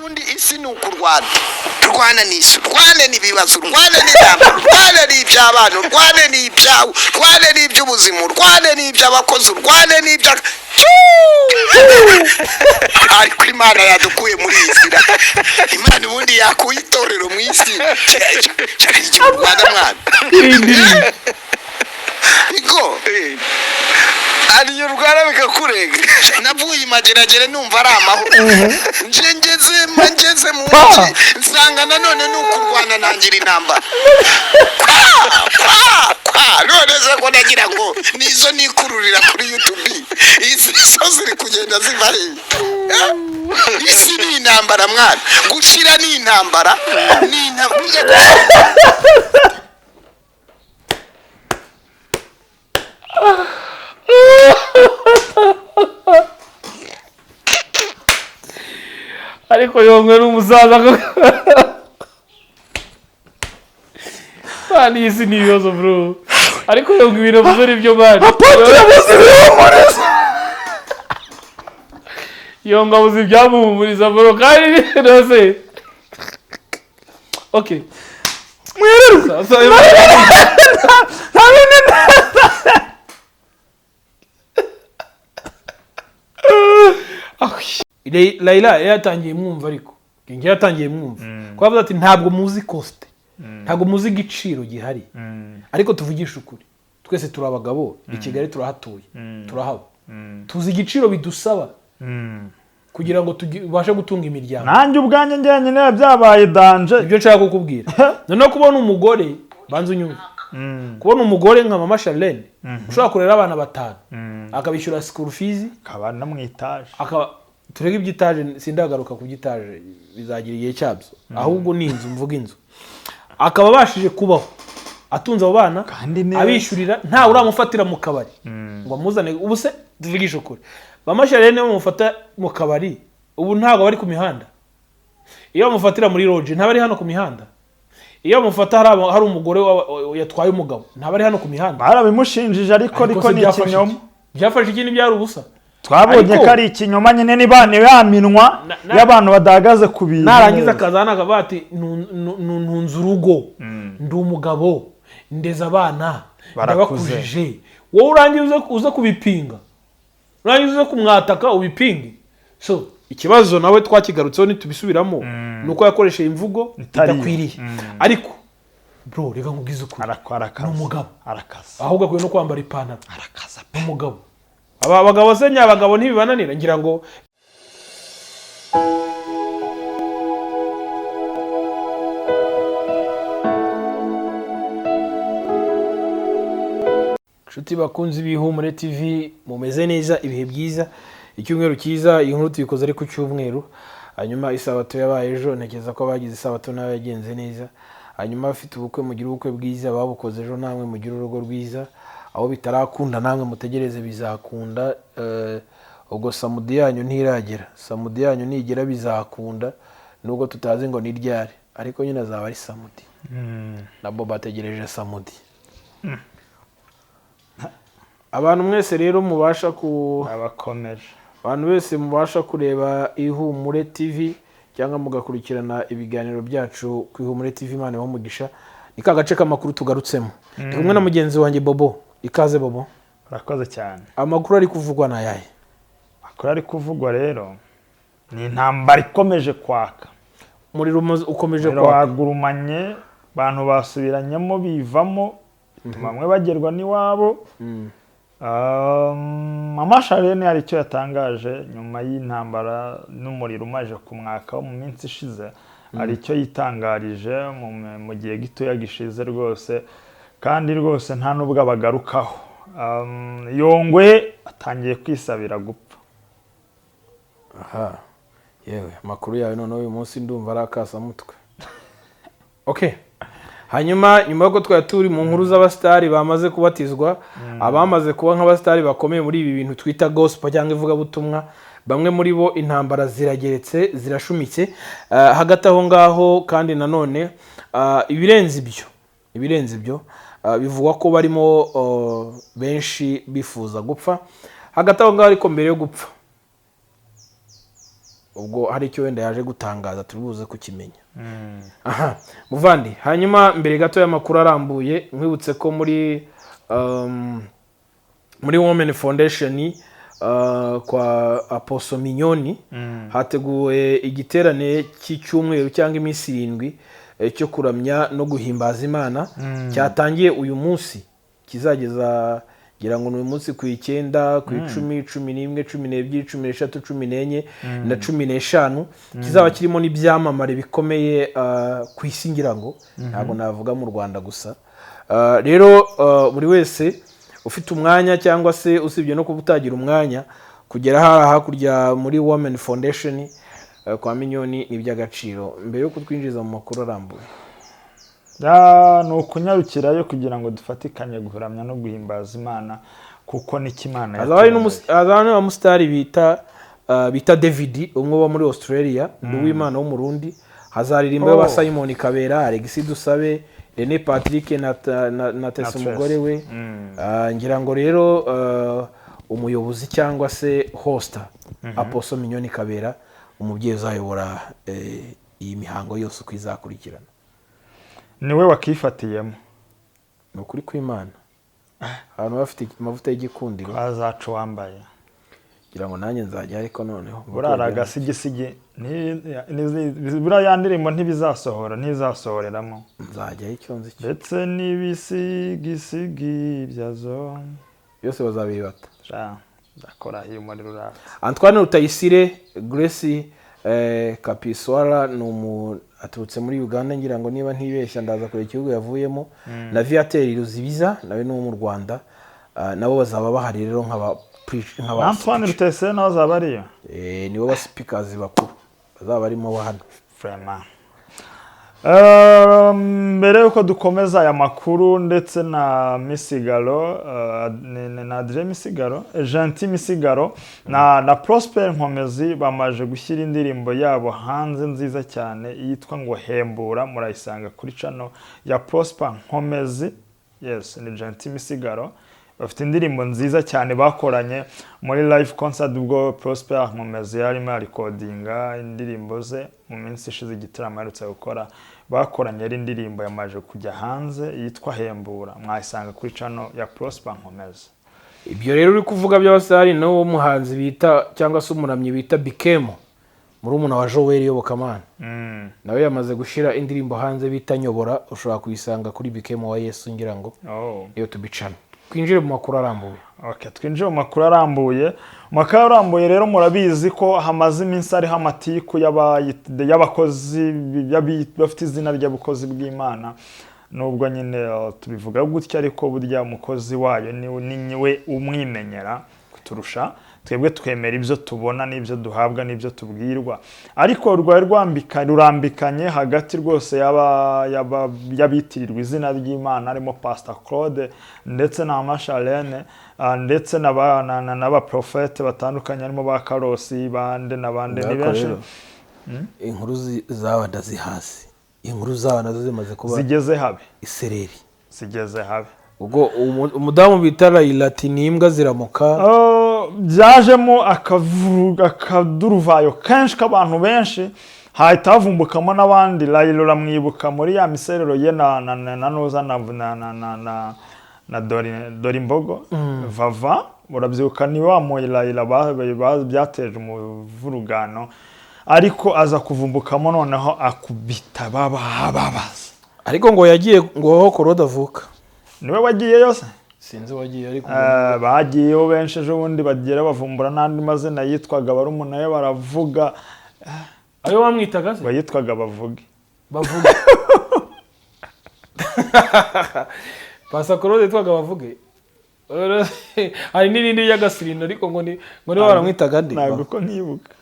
Ubundi isi ni ukurwana, rwana n'isi, rwane n'ibibazo, rwane n'intambara, rwane n'iby'abana, rwane n'ibyawe, rwane n'iby'ubuzima, rwane n'iby'abakozi, rwane n'ibya. Ariko Imana yadukuye muri iyi nzira. Imana ubundi yakuye itorero mu isi cyari igihe u Rwanda mwana. Irindiriye. Ego. Ariyo urwara bikakurenga. Navuye imageragere numva ari amahoro, nje ngeze mu mujyi nsanga nanone ni ukurwana, nangira intambara kwa kwa kwa. None se ko nagira ngo nizo nikururira kuri YouTube, izi zo ziri kugenda ziva hehe? Eh? Isi ni intambara mwana, gushira ni intambara, ni intambara. Ariko Yongwe ni umusaza koko. Man, iyi si ni ibibazo bro. Ariko Yongwe ibintu avuze ni byo man. Apotre ibihumuriza. Yongwe abuze ibyamuhumuriza bro, kandi rwose okay. Mwirirwa. Sa- Nta bindi. Layla yatangiye mwumva, ariko King yatangiye mwumva kuko avuze ati ntabwo muzi cost, ntabwo muzi igiciro gihari. Ariko tuvugishe ukuri, twese turi abagabo, i Kigali turahatuye, turahaba, tuzi igiciro bidusaba kugira ngo tubashe gutunga imiryango. Nanjye ubwanjye njyenyine byabaye danger. Ibyo nshaka kukubwira noneho, kubona umugore, banza unyumve, kubona umugore nka mama Charlene ushobora kurera abana batanu, akabishyura school fees, akaba no mu itaje, akaba, turege iby'itaje, sindagaruka ku by'itaje, bizagira igihe cyabyo, ahubwo ni inzu, mvuga inzu, akaba abashije kubaho atunze abo bana, Kandi neza. abishyurira, ntawe uramufatira mu kabari ngo amuzane. Ubu se tuvugishe ukuri, mama Charlene bamufata mu kabari ubu ntabwo bari ku mihanda? Iyo bamufatira muri lodge ntaba ari hano ku mihanda? Iyo bamufata hari umugore yatwaye umugabo ntaba ari hano ku mihanda? Barabimushinjije ariko ariko se ni byafashe ikinyoma. iki? Byafashe iki? Ntibyari ubusa. Twabonye Ariko- ko ari ikinyoma nyine, niba ni ya minwa y'abantu badahagaze ku bintu Narangiza neza. akaza hano akavuga ati: "Ntunze urugo, ndi umugabo, ndeze abana, Barakuze." ndabakujije." Wowe urangiza uze kubipinga, urangiza uze kumwataka ubipinge. So ikibazo nawe twakigarutseho ntitubisubiramo, ni uko yakoresheje imvugo Itari yo. idakwiriye. Ariko bro, reka nkubwize ukuri, Arakaza. Ni umugabo. Arakaza. Ahubwo akwiye no kwambara ipantaro. Arakaza pe. Ni umugabo. Aba bagabo se nyabagabo ntibibananira ngira ngo. Inshuti bakunzi b'Ihumure TV, mumeze neza? Ibihe byiza, icyumweru cyiza. Iyi nkuru tuyikoze ari ku cyumweru, hanyuma isabato yabaye ejo. Ntekereza ko abagize isabato nawe yagenze neza. Hanyuma abafite ubukwe mugire ubukwe bwiza, babukoze ejo namwe mugire urugo rwiza. Aho bitarakunda namwe mutegereze bizakunda. Ubwo samedi yanyu ntiragera, samedi yanyu nigera bizakunda, nubwo tutazi ngo ni ryari, ariko nyine azaba ari samedi. Nabo bategereje samedi. Abantu mwese rero mubasha ku Abakomeje. Abantu bese mubasha kureba Ihumure TV cyangwa mugakurikirana ibiganiro byacu ku Ihumure TV, Imana ibahe umugisha. Ni ka gace k'amakuru tugarutsemo. Ndi kumwe na mugenzi wanjye Bobo. Ikaze Bobo. Urakoze cyane. Amakuru ari kuvugwa ni ayahe? Amakuru ari kuvugwa rero ni intambara ikomeje kwaka. Umuriro ukomeje Umuriro kwaka. wagurumanye, abantu basubiranyemo bivamo, bituma bamwe bagerwa n'iwabo. Mama Charlene hari icyo yatangaje nyuma y'intambara n'umuriro umaze kumwaka mu minsi ishize. Hari icyo yitangarije mu gihe gitoya gishize rwose, kandi rwose nta n'ubwo abagarukaho. Yongwe atangiye kwisabira gupfa. Aha yewe, amakuru yawe noneho uyu munsi ndumva ari akasamutwe. Okay, hanyuma nyuma y'uko twari turi mu nkuru z'abasitari bamaze kubatizwa, abamaze kuba nk'abasitari bakomeye muri ibi bintu twita gospel cyangwa ivugabutumwa, bamwe muri bo intambara zirageretse, zirashumitse. Hagati aho ngaho kandi nanone, ibirenze ibyo, bivugwa ko barimo, benshi bifuza gupfa. Hagati aho ngaho ariko, mbere yo gupfa Ubwo hari icyo wenda yaje gutangaza, turi buze kukimenya. Aha muvandi, hanyuma mbere gato y'amakuru arambuye, nkwibutse ko muri Women Foundation kwa Apostle Mignoni hateguwe igiterane cy'icyumweru cyangwa iminsi 7 cyo kuramya no guhimbaza Imana, cyatangiye uyu munsi, kizageza ngira ngo ni uyu munsi ku 9, ku 10, 11, 12, 13, 14 na 15. Kizaba kirimo n'ibyamamare bikomeye ku isi, ngira ngo ntabwo navuga mu Rwanda gusa. Rero buri wese ufite umwanya, cyangwa se usibye no kuba utagira umwanya, kugera hariya hakurya muri Women Foundation kwa Mignoni ni iby'agaciro. Mbere yo kutwinjiza mu makuru arambuye, Ni ukunyarukirayo kugira ngo dufatikanye guramya no guhimbaza Imana, kuko nicyo Imana hazaba hari yaturemeye. Hazaba n'umusitari bita David, umwe uba muri Australia, ni uw'Imana w'Umurundi. Hazaririmba ba Simon Kabera, Alexis Dusabe, Rene Patrick na Tessa Trace. umugore we. Ngira ngo rero umuyobozi cyangwa se host, Apostle Mignoni Kabera, umubyeyi uzayobora iyi mihango yose uko izakurikirana. Niwe wakifatiyemo. Ni ukuri kw'Imana, abantu bafite amavuta y'igikundiro. Azacu wambaye. Ngira ngo nanjye nzajya, ariko noneho Burara agasigisigi buriya ya ndirimbo ntibizasohora, ntizasohoreramo. Nzajyayo, icyo nzi cyo. Ndetse n'ibisigisigi byazo Byose bazabibata. Sha, ndakora iyo umuriro uratse. Antoine Rutayisire, Grace Kapiswara ni umu aturutse muri Uganda, ngira ngo niba ntibeshya, ndaza kureba igihugu yavuyemo, na Viateur Ruzibiza nawe ni uwo mu Rwanda. Nabo bazaba bahari rero nk'aba Na Antoine Rutayisire nawe azaba ariyo. Nibo ba speakers bakuru bazaba barimo hano. Vraiment. Mbere yuko dukomeza aya makuru ndetse na Misigaro, na Adrien Misigaro, Gentil Misigaro na Prosper Nkomezi bamaze gushyira indirimbo yabo hanze nziza cyane yitwa ngo Hembura. Murayisanga kuri channel ya Prosper Nkomezi. Yes, ni Gentil Misigaro, bafite indirimbo nziza cyane bakoranye muri live concert ubwo Prosper Nkomezi yarimo arikodinga indirimbo ze mu minsi ishize, igitaramo aherutse gukora. Bakoranye ari indirimbo yamaze kujya hanze yitwa Hembura, mwayisanga kuri channel ya Prosper Nkomezi. Ibyo rero uri kuvuga by'abasitari, n'uwo muhanzi bita cyangwa se umuramyi bita Bikemo, murumuna wa Joel Yobokamana, nawe yamaze gushyira indirimbo hanze bita Nyobora, ushobora kuyisanga kuri Bikemo wa Yesu, ngira ngo iyo tubicana twinjire mu makuru arambuye. Okay, twinjire mu makuru arambuye. Mu makuru arambuye rero, murabizi ko hamaze iminsi hariho amatiku y'abakozi bafite izina ry'abakozi bw'Imana. Nubwo nyine tubivuga gutya, ariko burya umukozi wayo ni we umwimenyera kuturusha. Twebwe twemera ibyo tubona n'ibyo duhabwa n'ibyo tubwirwa, ariko rwari rurambikanye hagati rwose y'abitirirwa izina ry'Imana, harimo Pastor Claude ndetse na Masharene, ndetse n'abaprofete batandukanye, harimo ba Karosi bande n'abandi ni Ariko benshi. rero, inkuru zaba ndazihazi, inkuru zaba nazo zimaze kuba Zigeze habi. isereri. Zigeze habi. Ubwo umudamu bita Rayila ati ni imbwa ziramuka. Byajemo akaduruvayo kenshi k'abantu benshi, hahita havumbukamo n'abandi. Rayila uramwibuka muri ya miserero ye na Nuza na Dori Dorimbogo Vava, urabyibuka? Ni wa Rayila byateje umuvurugano, ariko aza kuvumbukamo noneho akubita bababaza. Ariko ngo yagiye ngo aho Korode avuka. Niwe wagiye yose. Sinzi wagiye, ariko Bagiyeho benshi ejo bundi, bagera bavumbura n'andi mazina yitwaga barumuna ye, baravuga. Ayo bamwitaga se? Ngo yitwaga Bavuge. Bavuge. Pasa Korode yitwaga Bavuge. Hari n'irindi ry'agasirino, ariko ngo ni baramwitaga nde? Ntabwo ko nkibuka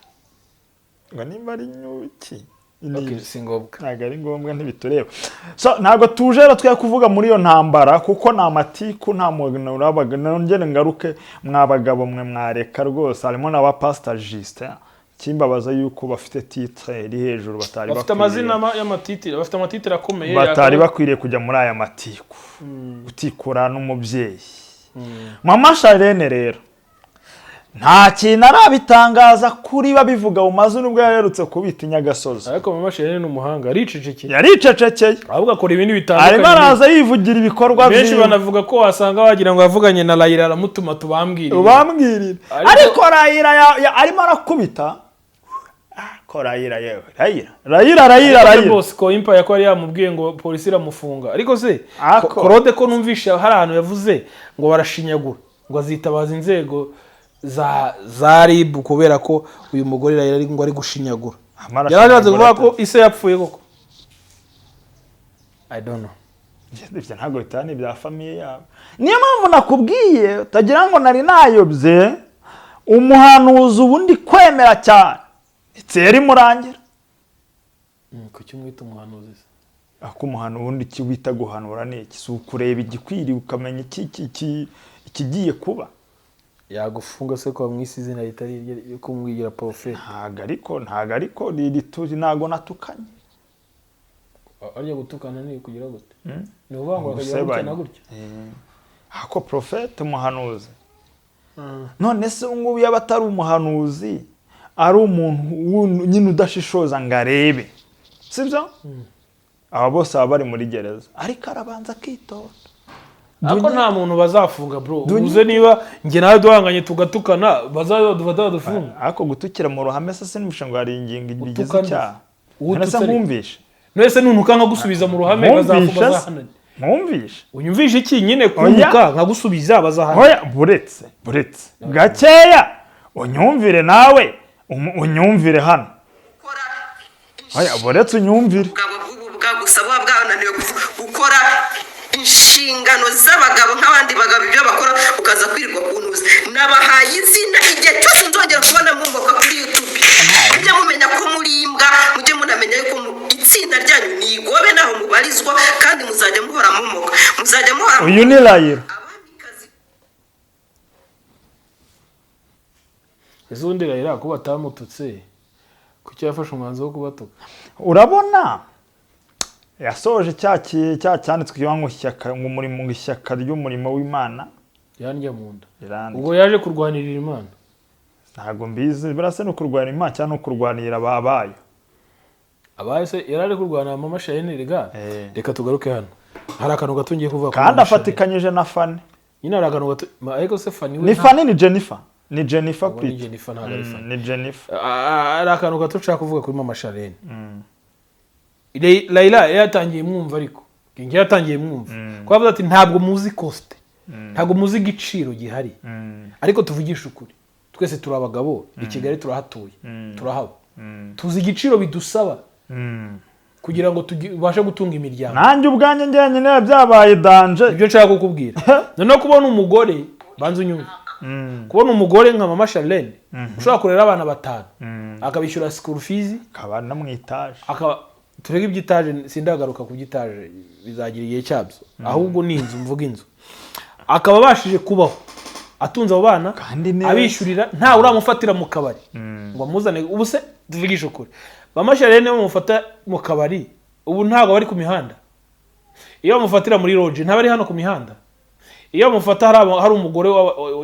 ngo nimba ari nyuki. Okay, si ngombwa. Ntabwo ari ngombwa, ntibitureba. So ntabwo tuje rero twe kuvuga muri iyo ntambara, kuko ni amatiku, nta muntu urabaga. Nongere ngaruke, mwa bagabo mwe, mwareka rwose. Harimo n'aba Pastor Justin, kimbabaza yuko bafite titre iri hejuru batari Bafite amazina y'amatitire, bafite amatitire akomeye. Batari bakwiriye kujya muri aya matiku, gutikura n'umubyeyi Mama Charlene. Rero Nta kintu arabitangaza kuri babivuga mu mazu, nubwo yaherutse kubita inyagasozi. Ariko mama Charlene ni umuhanga, aricecekeye. Yaricecekeye. Ahubwo akora ibindi bitandukanye. Arimo araza yivugira ibikorwa Benshi byiwe. banavuga ko wasanga wagira ngo yavuganye na Raila, aramutuma tubambwire. Ubambwirire. Ariko- Ariko Raila arimo arakubita. Ko Raila, yewe, Raila, Raila, Raila, Raila. Bosco Empire ko yari yamubwiye ngo polisi iramufunga, ariko se Claude ko numvishe hari ahantu yavuze ngo barashinyagura, ngo azitabaza inzego za RIB kubera ko uyu mugore Raila ngo ari gushinyagura. Amara Yari amaze kuvuga ashinyagura. ko ise yapfuye koko, I don't know. Ibyo ntabwo bitana ibya famille yabo. Niyo mpamvu nakubwiye utagira ngo nari nayobye. Umuhanuzi ubundi kwemera cyane Thierry Murangira. Kuki umwita umuhanuzi se? Ako umuhanu ubundi icyo wita guhanura ni iki? Si ukureba igikwiriye ukamenya ikigiye kuba? Yagufunga se ko wamwise izina ritari irye ryo kumwigira prophet? Ntabwo ariko riri turi, ntabwo natukanye. Arya gutukana ni kugira gute? Ni ukuvuga ngo bakagira gutya Gusebanya. na gutya. Ako prophète, umuhanuzi, none se ubu ngubu yaba atari umuhanuzi, ari umuntu nyine udashishoza ngo arebe, sibyo? Aba bose baba bari muri gereza, ariko arabanza akitonda. Ariko nta muntu bazafunga, bro. Dunya- Uze niba njye nawe duhanganye tugatukana, bazadufata badufunga? Ariko gutukira mu ruhame se, sinumvishe ngo hari ingingo bigize Utukana. icyaha. Uwo None se ututse ariko. nkumvishe? None nuntuka nkagusubiza mu ruhame, Nkumvishe bazafunga? se? Bazahanana. Nkumvishe? Unyumvishe iki nyine? Kuntuka nkagusubiza, bazahana. Oya, buretse gakeya, unyumvire nawe, unyumvire hano. Oya, buretse unyumvire. Ubugabo bw'ububwa gusa buba bwananiwe gukora inshingano z'abagabo nk'abandi bagabo, ibyo bakora ukaza kwirirwa kuntuza. Nabahaye izina, igihe cyose nzongera kubona mumboka kuri YouTube, mujye mumenya ko muri imbwa, mujye munamenya yuko itsinda ryanyu ni igobe naho mubarizwa, kandi muzajya muhora mumoka, muzajya muhora. Uyu ni Raila. Abamikazi. Ese ubundi Raila ko batamututse, kuki yafashe umwanzuro wo kubatuka? Urabona yasoje cya cyanditswe ngo ishyaka, ngo umurimo, ngo ishyaka ry'umurimo w'Imana Yandya mu nda. Rirandya. Ubwo yaje kurwanirira Imana. Ntabwo mbizi, birasa no kurwanira Imana cyangwa no kurwanira ababayo. Abaye se yari ari kurwanira mama Charlene rega. Reka tugaruke hano, hari akantu gato ngiye kuvuga kuri Kandi Mama Charlene. afatikanyije na Fani. Nyine hari akantu gato ariko se Fani we Ni Fani, ni Jennifer, ni Jennifer. Ubwo ni Pete. Jennifer, ntabwo ari Fani. Ni Jennifer. Hari akantu gato nshaka kuvuga kuri mama Charlene. Raila yari yatangiye mwumva, ariko njye yatangiye mwumva ko avuga ati ntabwo muzi cost, ntabwo muzi igiciro gihari. Ariko tuvugishe ukuri, twese turi abagabo, i Kigali turahatuye, turahaba, tuzi igiciro bidusaba kugira ngo tubashe gutunga imiryango. Nanjye ubwanjye njyenyine byabaye danger. Ibyo nshaka kukubwira noneho, kubona umugore, banza unyumve, kubona umugore nka mama Charlene ushobora kurera abana batanu, akabishyura school fees, Akaba no mu itaje. Akaba, turege iby'itaje, sindagaruka ku by'itaje, bizagira igihe cyabyo, ahubwo ni inzu, mvuga inzu, akaba abashije kubaho atunze abo bana, Kandi neza. abishyurira, ntawe uramufatira mu kabari ngo amuzane. Ubu se tuvugishe ukuri, mama Charlene bamufata mu kabari ubu ntabwo bari ku mihanda? Iyo bamufatira muri lodge ntaba ari hano ku mihanda? Iyo bamufata hari umugore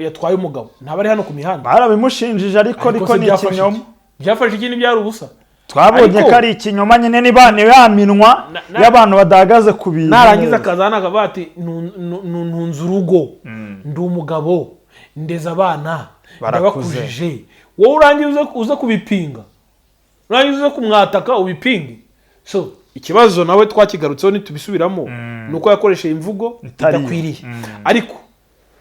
yatwaye umugabo, ntaba ari hano ku mihanda? Barabimushinjije, ariko ariko se ni byafashe ikinyoma. iki? Byafashe iki? Ntibyari ubusa. Twabonye Ariko- ko ari ikinyoma nyine, niba ni ya minwa y'abantu badahagaze ku bintu Narangiza neza. akaza hano akavuga ati: "Ntunze urugo, ndi umugabo, ndeze abana, Barakuze. ndabakujije." Wowe urangiza uze kubipinga, urangiza uze kumwataka ubipinge. So ikibazo nawe twakigarutseho, ntitubisubiramo, ni uko yakoresheje imvugo Itari yo. idakwiriye. Ariko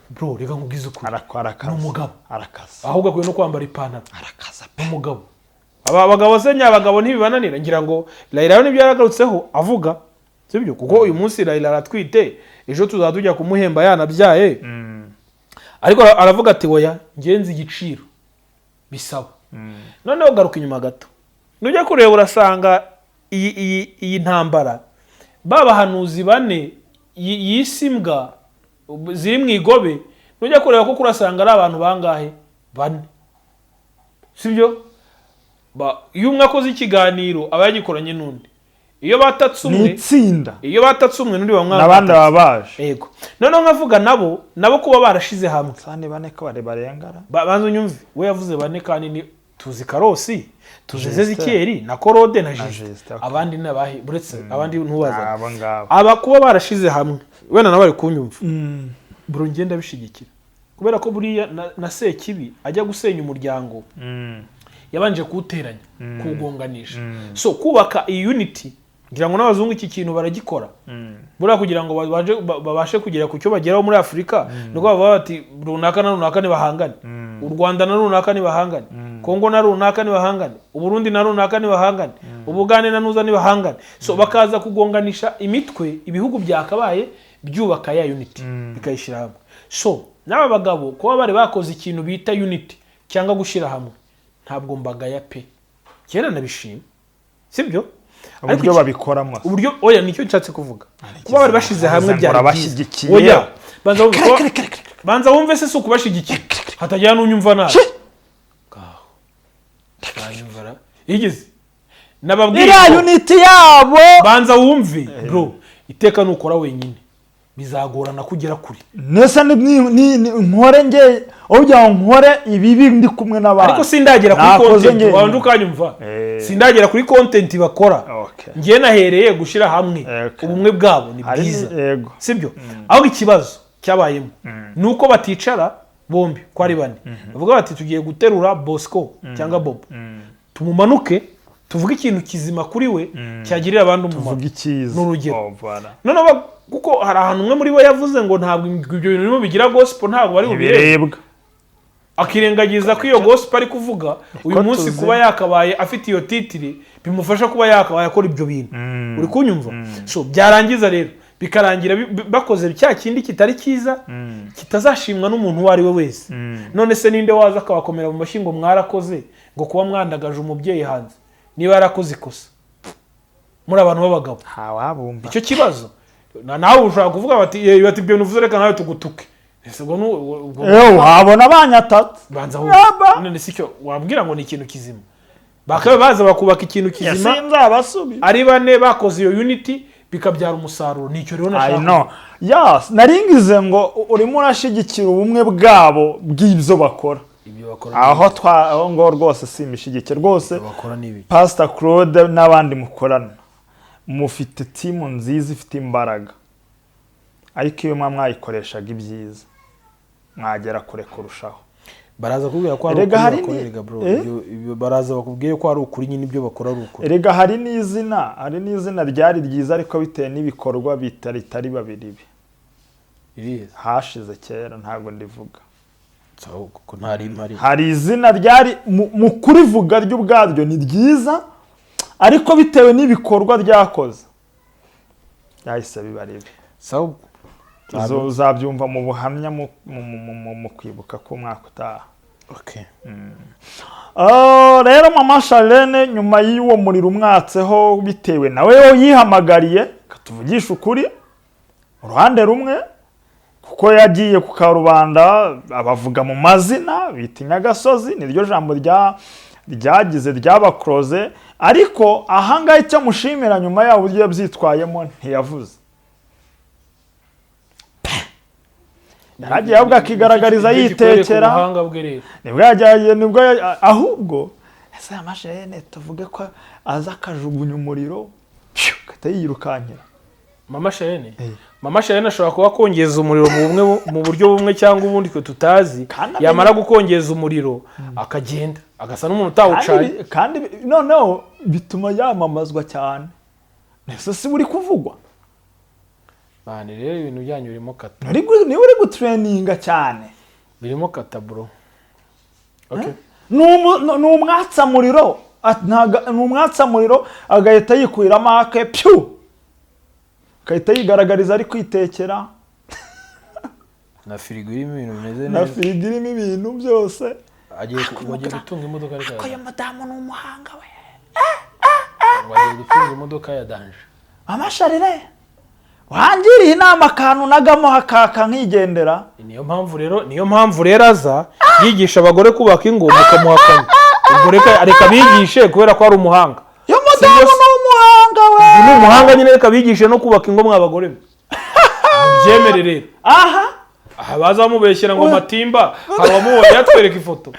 bro, reka nkubwize ukuri, Arakaza. ni umugabo. Arakaza. Ahubwo akwiye no kwambara ipantaro. Arakaza pe. Umugabo, aba bagabo se nyabagabo ntibibananira. Ngira ngo Raila yo nibyo yaragarutseho avuga, sibyo? Kuko uyu munsi Raila aratwite, ejo tuzaba tujya kumuhemba yanabyaye. Ariko aravuga ati: "Oya, ngenzi igiciro bisaba." Noneho garuka inyuma gato, nujya kureba urasanga iyi ntambara, ba bahanuzi bane y'isi mbwa ziri mu igobe, nujya kureba koko urasanga ari abantu bangahe? Bane, sibyo? Iyo umwe akoze ikiganiro aba yagikoranye n'undi. Iyo batatse Ni umwe, itsinda. iyo batatse umwe, n'undi bamwe N'abandi baba baje. Yego, noneho nkavuga nabo kuba barashize hamwe. Sani bane ko bari barengara. Banza unyumve, we yavuze bane kandi ni tuzi Karosi, tuzi Justin. Ezekiyeli na Korode na Justin. Justin, okay. Abandi ni abahe uretse abandi ntubaza? Abo ngabo. Aba kuba barashize hamwe, wenda nabo bari kunyumva, bro, ngenda bishyigikira kubera ko buriya na Sekibi ajya gusenya umuryango yabanje kuwuteranya, kuwugonganisha. So kubaka iyi unity, ngira ngo n'abazungu iki kintu baragikora buriya kugira ngo babashe kugera ku cyo bageraho muri Afurika. Niko bavuga bati runaka na runaka ntibahangane, u Rwanda na runaka ntibahangane, Kongo na runaka ntibahangane, Uburundi na runaka ntibahangane, Ubugande na nuza ntibahangane. So bakaza kugonganisha imitwe, ibihugu byakabaye byubaka ya unity bikayishyira hamwe. So n'aba bagabo kuba bari bakoze ikintu bita unity cyangwa gushyira hamwe, ntabwo mbagaya pe, kera nabishima, sibyo? Ariko Uburyo babikoramo. Uburyo, oya, nicyo nshatse kuvuga, kuba bari bashize hamwe ngo byari byiza. Urabashyigikiye. Oya, banza wumve, banza wumve se, si ukubashyigikira, hatagira n'unyumva nabi. Ngaho nanyumva ra igeze nababwiye Iriya unity yabo. Banza wumve bro, iteka nukora wenyine bizagorana kugera kure. Nese nkore nge aho kugira ngo nkore ibibi ndi kumwe n'abandi? Ariko sindagera kuri Nakoze content. njyenyine. Wabanje ukanyumva. Eh. Sindagera kuri content bakora. Okay. Ngiye nahereye gushyira hamwe. Okay. Ubumwe bwabo ni Hari bwiza, yego. sibyo? Ahubwo ikibazo cyabayemo ni uko baticara bombi ko ari bane, bavuga bati tugiye guterura Bosco cyangwa Bobo, tumumanuke, tuvuge ikintu kizima kuri we cyagirira abandi umumaro. Tuvuga icyiza. Ni urugero. Oh, voilà. Noneho kuko hari ahantu umwe muri bo yavuze ngo ntabwo ibyo bintu birimo bigira gospel, ntabwo bari bubirebe. Ibirebwa. Akirengagiza ko iyo gospel ari kuvuga uyu Ko munsi, tuzi. kuba yakabaye afite iyo title bimufasha kuba yakabaye akora ibyo bintu. Uri kunyumva? So byarangiza rero bikarangira bakoze cya kindi kitari cyiza, kitazashimwa n'umuntu uwo ari we wese. None se ninde waza akabakomera mu mashyi ngo mwarakoze, ngo kuba mwandagaje umubyeyi hanze niba yarakoze ikosa muri abantu b'abagabo? Ntawabumva. Icyo kibazo nawe ushobora kuvuga bati "Eh, bati ibyo bintu uvuze, reka nawe tugutuke." Ese ubwo Ewe, wabona banyatatse. Banza Yaba. wumve. None si cyo wambwira ngo ni ikintu kizima? Bakaba baza bakubaka ikintu kizima Sinzabasubiza. ari bane, bakoze iyo unity bikabyara umusaruro. Nicyo rero I nashaka. know. Yes, naringize ngo urimo urashyigikira ubumwe bwabo bw'ibyo bakora. Ibyo bakora, Aho twa aho ngo rwose simbishyigikiye rwose. ibyo bakora ni ibi. Pastor Claude n'abandi mukorana mufite team nziza ifite imbaraga, ariko iyo mwa mwayikoreshaga ibyiza mwagera kure kurushaho. Baraza kubwira ko ari Erega ukuri hari bakora. Erega bro, Eh? ibyo baraza bakubwiye ko ari ukuri nyine, ibyo bakora ari ukuri. Erega hari n'izina ryari ryiza, ariko bitewe n'ibikorwa bitari babiri bi Irihe? Hashize kera, ntabwo ndivuga. Sawa, kuko ntari mpari. Hari izina ryari mu kurivuga ryo ubwaryo ni ryiza, ariko bitewe n'ibikorwa ryakoze byahise biba ribi. Sawa. Uzabyumva mu buhamya mu kwibuka k'umwaka utaha. Okay. Ah, rero mama Charlene, nyuma y'uwo muriro umwatseho bitewe nawe yihamagariye, katuvugisha ukuri uruhande rumwe, kuko yagiye ku karubanda abavuga mu mazina bita inyagasozi, niryo jambo ryagize ryabakoroze. Ariko ahangaha icyo mushimira, nyuma yaho uburyo yabyitwayemo, ntiyavuze, yaragiye ahubwo akigaragariza Nicyo kikwereka yitekera. ubuhanga bwe rero. Nibwo yajyaye, nibwo ahubwo ese aya mashene tuvuge ko aza akajugunya umuriro phew, agahita yirukankira. Mama Charlene, mama Charlene ashobora kuba akongeza umuriro mu bumwe, mu buryo bumwe cyangwa ubundi twe tutazi. Kandi Yamara gukongeza umuriro akagenda agasa n'umuntu utawucanye. Kandi noneho bituma yamamazwa cyane. Ese si uri kuvugwa? Bane rero, ibintu byanyu birimo kata. Niwe uri gutrendinga cyane. Birimo kata bro, okay. Ni umwatsamuriro, ni umwatsamuriro agahita yikuriramo ake pyu, agahita yigaragariza ari kwitekera. Na firigo irimo ibintu bimeze Na neza. firigo irimo ibintu byose. Agiye ngo agiye gutunga imodoka, ariko Uyu mudamu ni umuhanga we. ngo agiye gutunga imodoka ya danger. Amasharire wangiriye inama akantu nagamo hakaka nkigendera. Niyo mpamvu rero aza yigisha abagore kubaka ingo mukamuhakanya. Ubwo reka abigishe kubera ko ari umuhanga. Uyu mudamu ni umuhanga we. Ubu ni umuhanga nyine, reka bigishe no kubaka ingo mw'abagore mwe. Mubyemere rero. Aha. Aha bazamubeshyera ngo Matimba hari uwamubonye yatwereka ifoto.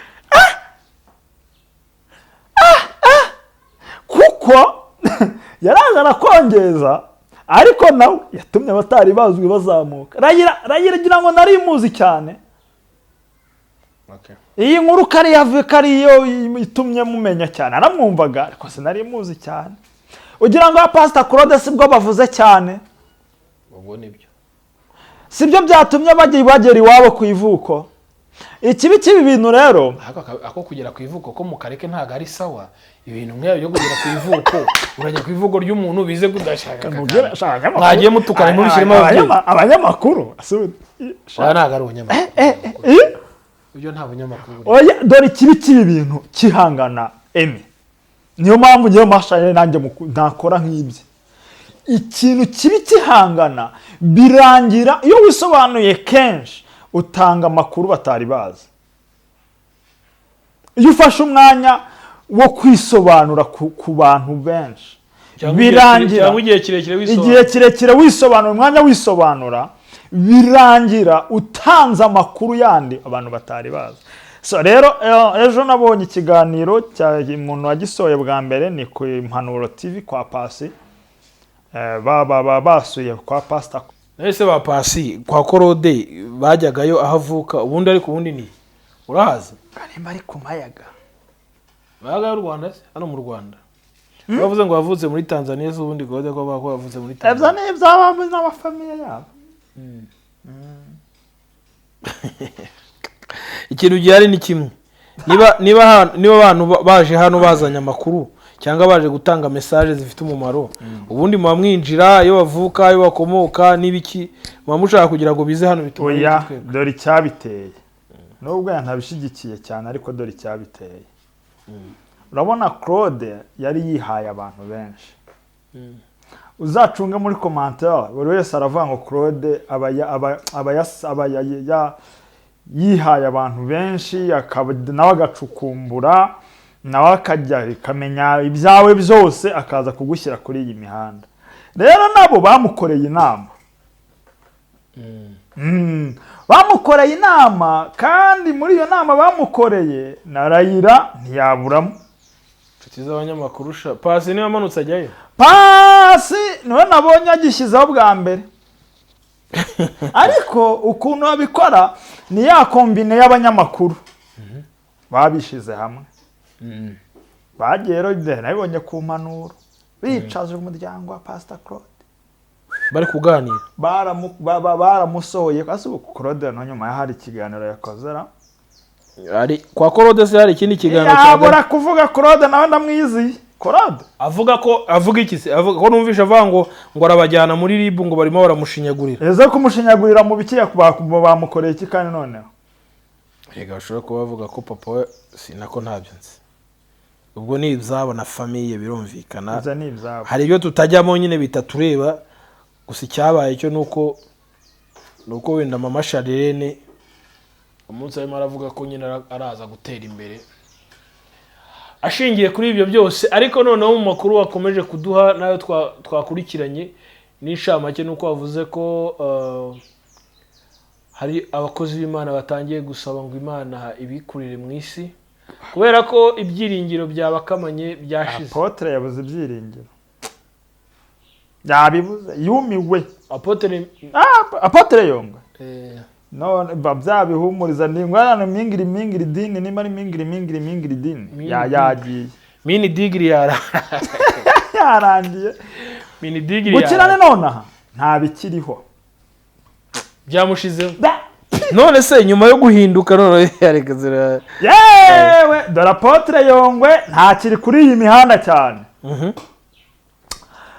Kuko yaraje arakongeza, ariko nawe yatumye abatari bazwi bazamuka. Rayira ngira ngo nari muzi cyane. Iyi nkuru kariya kariyo itumye mumenya cyane, aramwumvaga ariko sinari muzi cyane. Ugira ngo Pastor Claude sibwo bavuze cyane? Ubwo nibyo. Sibyo byatumye bagiye bagera iwabo ku ivuko. Ikibi cy'ibi bintu rero, Ako kugera ku ivuko ko mu kareke ntabwo ari sawa. Ibintu nk'iyo byo kugera ku ivuko, urajya ku ivuko ry'umuntu bize kudashaka. Mwagiye mutukana ntubishyiremo ababyeyi. Abanyamakuru. Oya, ntabwo ari ubunyamakuru ibyo, nta bunyamakuru burimo. Oya, dore ikibi cy'ibi bintu kihangana emi, niyo mpamvu ngewe mashaye nanjye ntakora nk'ibye. Ikintu kibi kihangana birangira iyo wisobanuye kenshi utanga amakuru batari bazi. Iyo ufashe umwanya wo kwisobanura ku bantu benshi, birangira cyangwa igihe kirekire wisobanura, igihe kirekire wisobanura, umwanya wisobanura, birangira utanze amakuru yandi abantu batari bazi. So rero ejo nabonye ikiganiro cya umuntu wagisohoye bwa mbere, ni ku Impanuro TV kwa Pasi. Basuye kwa Pastor. Ese ba Pasi kwa Claude bajyagayo aho avuka ubundi? Ariko ubundi ni urahazi? Nimba ari ku Mayaga. Mayaga y'u Rwanda se? Hano mu Rwanda bavuze ngo yavutse muri Tanzania se? Ubundi Claude ko bavuga ko yavutse muri Ibyo Tanzania? ni iby'abami n'abafamille yabo. Ikintu gihari ni kimwe: niba abantu baje hano bazanye amakuru cyangwa baje gutanga message zifite umumaro, ubundi muba mwinjira iyo bavuka, iyo bakomoka n'ibiki, muba mushaka kugira ngo bize hano bituma Oya. twebwe. Dore icyabiteye, nubwo ntabishyigikiye cyane, ariko dore icyabiteye. Urabona Claude yari yihaye abantu benshi. Uzacunge muri commentaire, buri wese aravuga ngo Claude aba yihaye abantu benshi, akaba nawe agacukumbura, nawe akajya akamenya ibyawe byose, akaza kugushyira kuri iyi mihanda. Rero nabo bamukoreye inama. Bamukoreye inama, kandi muri iyo nama bamukoreye na Rayira ntiyaburamo. Inshuti z'abanyamakuru sha. Pasi niwe amanutse ajyayo. Pasi niwe nabonye agishyizeho bwa mbere, ariko ukuntu babikora ni ya combine y'abanyamakuru babishyize hamwe. Bagiye rero, nabibonye ku mpanuro, bicaje umuryango wa Pastor Claude. Bari kuganira. Baramusohoye. Ese ubu Claude no nyuma hari ikiganiro yakoze ra? Ari kwa Claude se hari ikindi kiganiro Yabura cya kuvuga. Claude nawe ndamwiziye, Claude. Avuga ko, avuga iki se? Avuga ko numvisha avuga ngo arabajyana muri RIB, ngo barimo baramushinyagurira. Eze kumushinyagurira mu biki? Bamukoreye iki kandi noneho? Rega bashobora kuba bavuga ko papa we, sinako ntabyo nzi. Ubwo ni ibyabo na famille, birumvikana. Ibyo ni ibyabo. Hari ibyo tutajyamo nyine bitatureba. Gusa icyabaye cyo nuko wenda mama Charlene umunsi arimo aravuga ko nyine araza gutera imbere ashingiye kuri ibyo byose. Ariko noneho mu makuru wakomeje kuduha nayo twakurikiranye n'inshamake, nuko wavuze ko hari abakozi b'Imana batangiye gusaba ngo Imana ibikurire mu isi kubera ko ibyiringiro byabakamanye, byashize. Apôtre yabuze ibyiringiro, yabibuze, yumiwe. Apôtre? Ah, Apôtre Yongwe. None byabihumuriza ni ngwana mingiri mingiri dini, nimba ari mingiri mingiri mingiri dini. Mingiri. Yagiye. Mini digiri yara Yarangiye. Mini digiri. Gukirane nonaha nta bikiriho. Byamushizeho. None se nyuma yo guhinduka none yareka zira? Yewe, dore Apôtre Yongwe ntakiri kuri iyi mihanda cyane,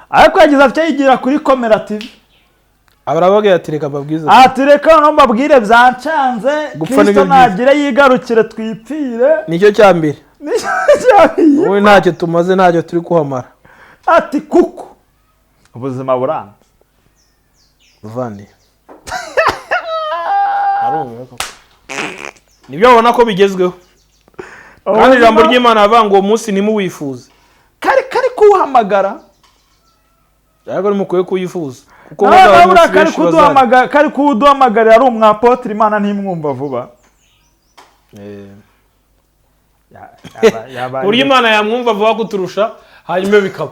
ariko yagize atya yigira kuri Komera TV. Abarabaga ati: "Reka mbabwize." Ati: "Reka noneho mbabwire, byancanze." Gupfa Kristo nibyo byiza. nagire yigarukire twipfire. Nicyo cya mbere. Nicyo cyabiye. Wowe ntacyo tumaze, ntacyo turi kuhamara. Ati kuko ubuzima buranze. Muvandi, arumiwe koko. Nibyo babona ko bigezweho, kandi ijambo ry'Imana bavuga ngo uwo munsi ntimuwifuze. Kari kuwuhamagara. Ariko nimukwiye kuyifuza kuko nawe bazaba buriya umunsi kari benshi bazarya. kari kuduhamagarira ari umwapotire, Imana ntimwumva vuba. Ku buryo Imana yamwumva vuba kuturusha, hanyuma bikaba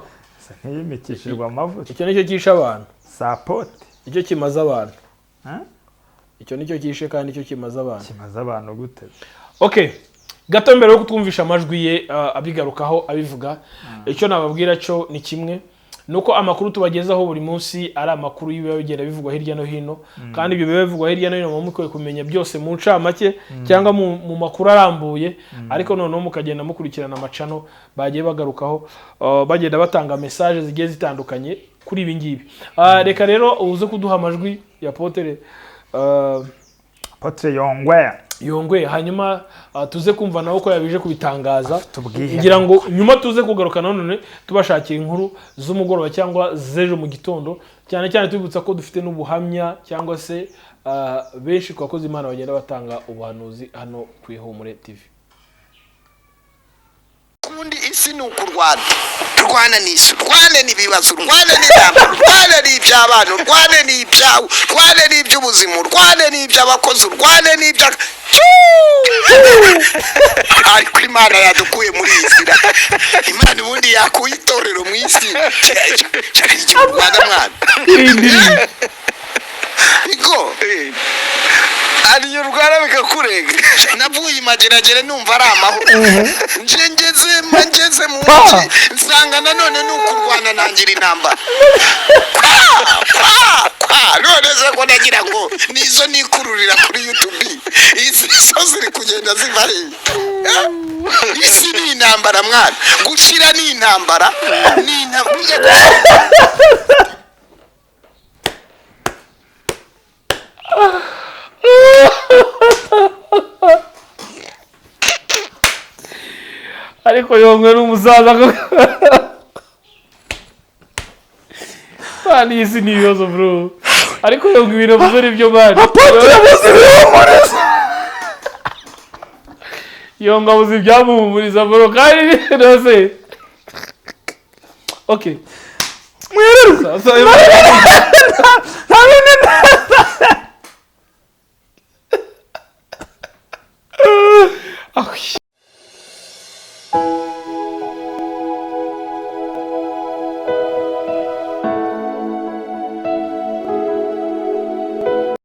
Ntiyimikishijwe amavuta. Icyo nicyo cyishe abantu. Sapote. Icyo kimaze abantu. Huh? Icyo nicyo cyishe kandi nicyo kimaze abantu. Kimaze abantu gute? Okay, gato mbere yo kutwumvisha amajwi ye, abigarukaho abivuga, icyo nababwira cyo ni kimwe, nuko amakuru tubagezaho buri munsi ari amakuru y'ibiba bigenda bivugwa hirya no hino, kandi ibyo biba bivugwa hirya no hino muba mukwiye kumenya byose mu ncamake cyangwa mu makuru arambuye, ariko noneho mukagenda mukurikirana amacano bagiye bagarukaho, bagenda batanga message zigiye zitandukanye kuri ibi ngibi. Reka rero uze kuduha amajwi ya Apotre Apotre Yongwe. Yongwe, hanyuma tuze kumva nawe uko yabije kubitangaza, ubwihebe. ngira ngo nyuma tuze kugaruka nanone tubashakira inkuru z'umugoroba cyangwa z'ejo mu gitondo, cyane cyane tubibutsa ko dufite n'ubuhamya cyangwa se benshi ku bakozi Imana bagenda batanga ubuhanuzi hano ku Ihumure TV. Ubundi isi ni ukurwana, rwana n'isi, rwane n'ibibazo, rwane n'intambara, rwane n'iby'abana, rwane n'ibyawe, rwane n'iby'ubuzima, rwane n'iby'abakozi, rwane n'ibya, ariko Imana yadukuye muri iyi nzira. Imana ubundi yakuye itorero mu isi cyari igihe u Rwanda mwana Igo Ariyo urwara bikakurega. Navuye imageragere numva ari amahoro, nje ngeze mu mujyi nsanga nanone ni ukurwana, nangira intambara kwa kwa kwa. None se ko nagira ngo nizo nikururira kuri YouTube, izi zo ziri kugenda ziva hehe? Isi ni intambara mwana, gushira ni intambara, ni intambara. Ariko Yongwe ni umusaza koko. Mani, iyi si ni ibibazo bro, ariko Yongwe ibintu avuze nibyo mani. Apotre abuze ibihumuriza. Yongwe abuze ibyamuhumuriza bro, kandi rwose okay. Mwirirwe. Sa- Nta bindi.